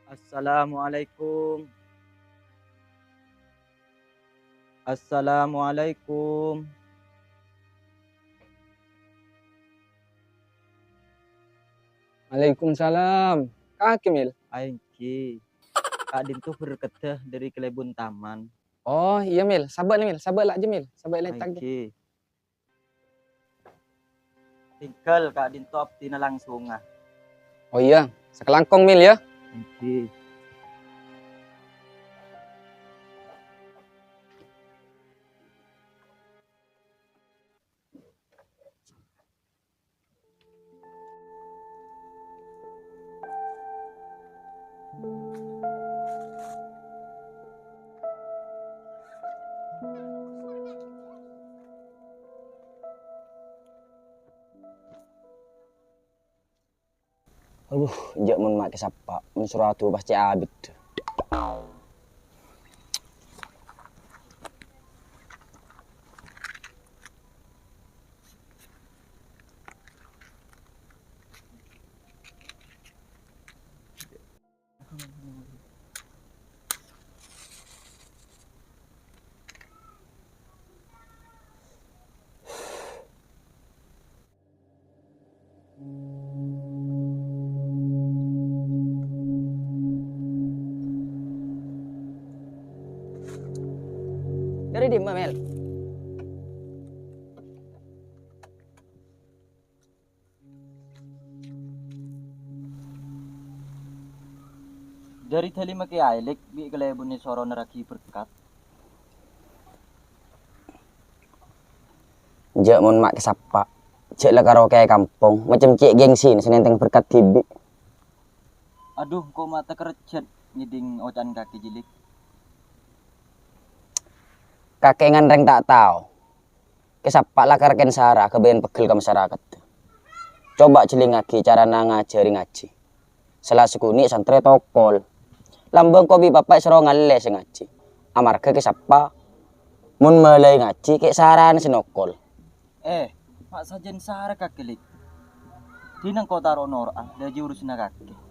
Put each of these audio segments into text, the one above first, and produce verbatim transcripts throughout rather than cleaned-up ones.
Assalamualaikum. Assalamualaikum. Waalaikumsalam. Kakè, Mil? Aèngghi. Ka'dinto berkadhâ dâri kalèbun taman. Oh, iyâ, Mil. Sabâ', Mil. Sabâ' la, jâ, Mil. Sabâ' la, ètangkè. Aèngghi. Tèngghâl ka'dinto abdhina langsonga. Oh iyâ, sakalangkong, Mil, yâ. Aèngghi. Adhu, enjâ' mon ma' kè sappa', mon soro adhu pas cè' abit. Dâri dimma, Mel? Dâri dâlimma kèyaè, Lèk, bi' kalèbun èsoro nerraghi berkat. Jâ' mon ma' kè sappa', jâ' la karo kèyaè kampong, macem cè' gengsi sè nèntèng berkat dhibi'. Adhu, engko' ma' takerrejjhât ngèdhing oca'na kakè jiyâ, Lèk. Kakè ngan rèng ta' tao. Kè sappa' la karè kèng sara ghâbâyân pegghel ka masarakat. Coba jhellingngaghi carana ngajhâri ngajhi. Sala sakonè' santrè tokol. Lambâ' engko' bi' bapa' èsoro ngallè sè ngajhi. Amarghâ kè sappa', mon malaè ngajhi kè sarana sè nokol. Eh, ma' sajân sara kakè, Lèk. Dina engko' taro noro'a, dâjâ urusanna kakè.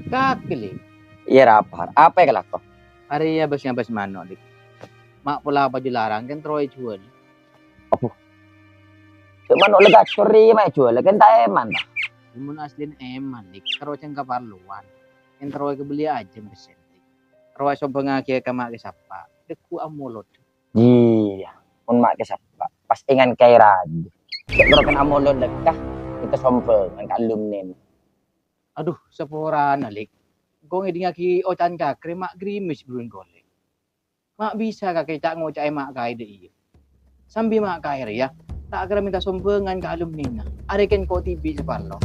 Kakè, Lèk. Iyâ, Rapar. Apa kalako? Arèya bâs-ngabâs mano', Lèk. Ma' pola paju larang kan terro èjhuwâl. Abbhu. Cè' mano' la gacor rèya ma' èjhuwâl, kan ta' èman, ta? Mon aslina èman, Lèk. Terro jhâng kaparlowan. Kan terro èkabelliyâ ajâm pèssèna, Lèk. Terro èsombhângaghi ka ma' kè sappa'. Dâgghu' amolod. Iyâ, mon ma' kè sappa', pas èngan kaè rajâ. Cè' terro kan amolod lekka, kita sombhângan ka alumnina. Adhu, saporana, Lèk. Engko' ngèdhingngaghi oca'na kakè rè ma' grimmes buru engko', Lèk. Ma' bisa kakè ca'-ngoca'è ma' kaè dâ' iyâ. Sambi ma' kaè rèya, ta' kèra mènta sombhângan ka alumnina. Arèya kan engko' dhibi' sè parlo.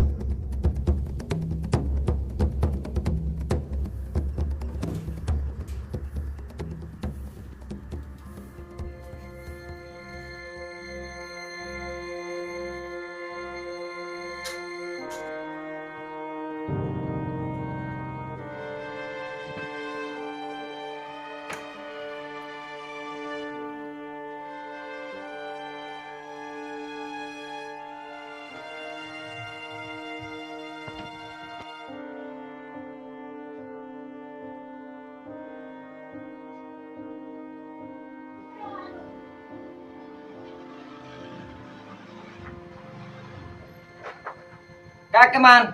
Kakè, Man.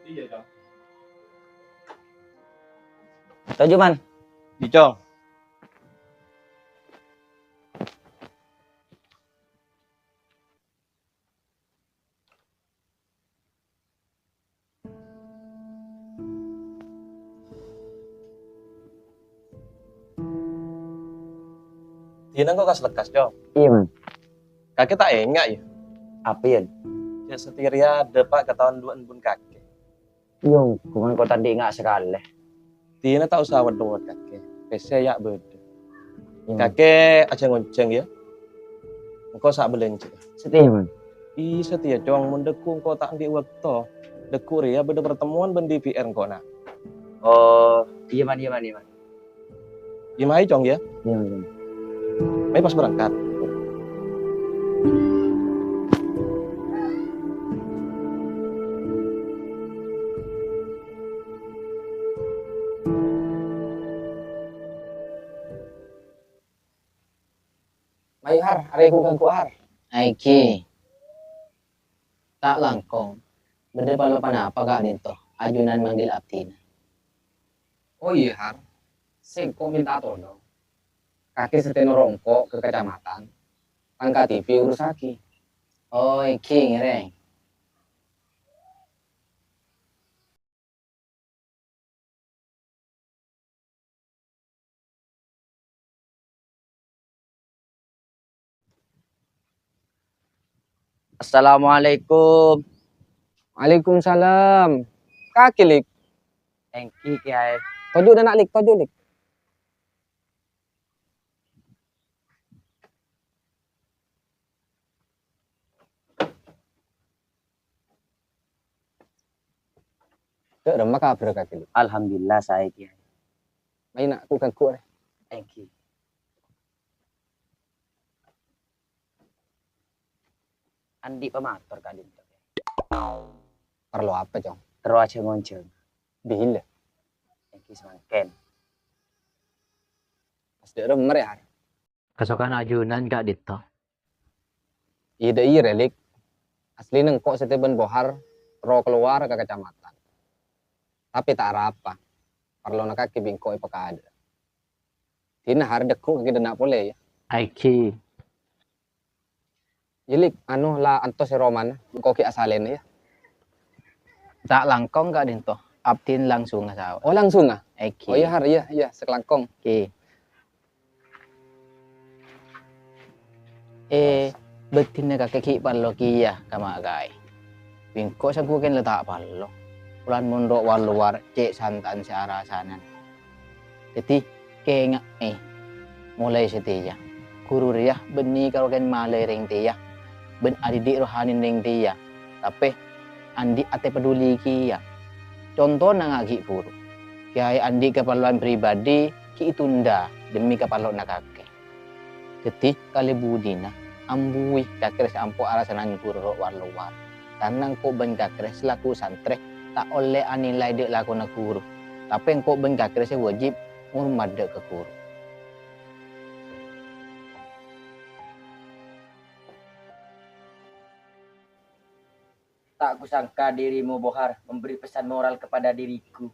Iyâ, Cong. Toju', Man. Iyâ, Cong. Dina engko' kas-lekkas, Cong. Iyâ, Man. Kakè ta' enga', yâ? Apa, Yan? Yâ, satèya rèya dâpa' ka taon duwâ'ân bun kakè. Iyâ, engko' ta' andi' enga' sakalè. Dina ta' osa wet-dowet kakè. Pèssè yâ bâdâ. Iyâ, Man. Kakè ajhâ' ngonjhâng, yâ. Engko' sa' bâlânjhâ. Satèya, Man. Iyâ, satèya, Cong. Mon dâgghu' engko' ta' andi' bâkto. Dâgghu' rèya bâdâ pertemuan bân D P R engko', na'. Oh, iyâ, Man, iyâ, Man, iyâ, Man. Iyâ, mayu, Cong, yâ. Iyâ, iyâ. Mayu pas berangkat. Mayu, Har, arè ghu-, ganggu, Har. Aènggi. Ta' langkong. Bâdâ parlo ponapa ka'dinto? Ajunan manggil abdhina. Oh iyâ, Har. Sèngko' mènta tolong. Kakè satèya noro' engko' ka kacamatan. Tang K T P urussaghi. Oh, ènggi, ngèrèng. Assalamualaikum. Waalaikumsalam. Kakè, Lik. Ènggi, Kèyaè. Toju' dâ' enna', Lik, toju', Lik. Dâ' remma kabhârrâ, Kakè, Lik? Alhamdulillah, saè, Kèyaè. Mayu, na', ghu-, ganggu, arè. Ènggi. Andi' pamator ka'dinto, Kèyaè. Parlo apa, Cong? Terro ajhâ' ngonjhâng. Bilâ? Ènggi samangkèn. Pas dâ' remma rè, Har. Kasokan ajunan ka'dinto. Iyâ, dâ' iyâ rè, Lik. Asllina engko' satèya bân Bohar terro kalowar ka kacamatan. Tapè ta' arapa. Parlona kakè bi' engko' èpakadâ'â. Dina Har dâgghu' kakè dâ' enna' polè, yâ. Aènggi. Iyâ, Lik, anu, la antos è romana, engko' ghi' asalèna, yâ. Ta' langkong ka'dinto, abdhina langsunga saos. Oh, langsunga? Ènggi. Oh, iyâ, Har, iyâ, iyâ, sakalangkong. Ènggi. Eh, bâddhina kakè ghi' parlo kèya ka ma' kaè. Bi' engko' sangghu kèng la ta' parlo. Polana mon ro'-war-lowar cè' santa'an sè arasanan. Dhâddhi, kènga'è, molaè satèya, ghuru rèya bânnè karo kèng malè rèng tèya, bân adidik rohani rèng tèya, tapè andi' atè paduli kèya. Contona nga' ghi' buru. Kèyaè andi' kaparlowan pribadi ghi' ètunda dhemmi kaparlowanna kakè. Dhâddhi, kalè budina, ambuwi kakè sè ampo arasanan ghuru ro'-war-lowar. Karna engko' bân kakè salaku santrè ta' ollè anilai dâ' lakona ghuru, tapè engko' bân kakè sè wajib ngormat dâ' ka ghuru. Tak kusangka dirimu, Bohar, memberi pesan moral kepada diriku.